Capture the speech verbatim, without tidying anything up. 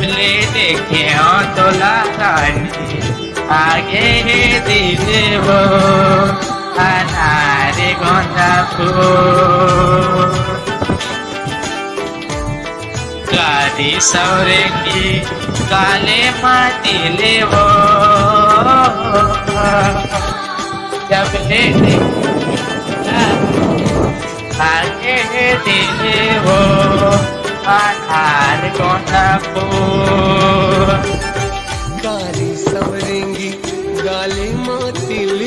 ले देखे हो तोला गाड़ी, आगे हे दिल वो अनार गोंदा फूल। गाड़ी सौरेंगी गाले माटी ले वो, जब ले देखे आगे हे दिल वो अनार गोंदा फूल। गाली सवरेंगी गाली माँ तिल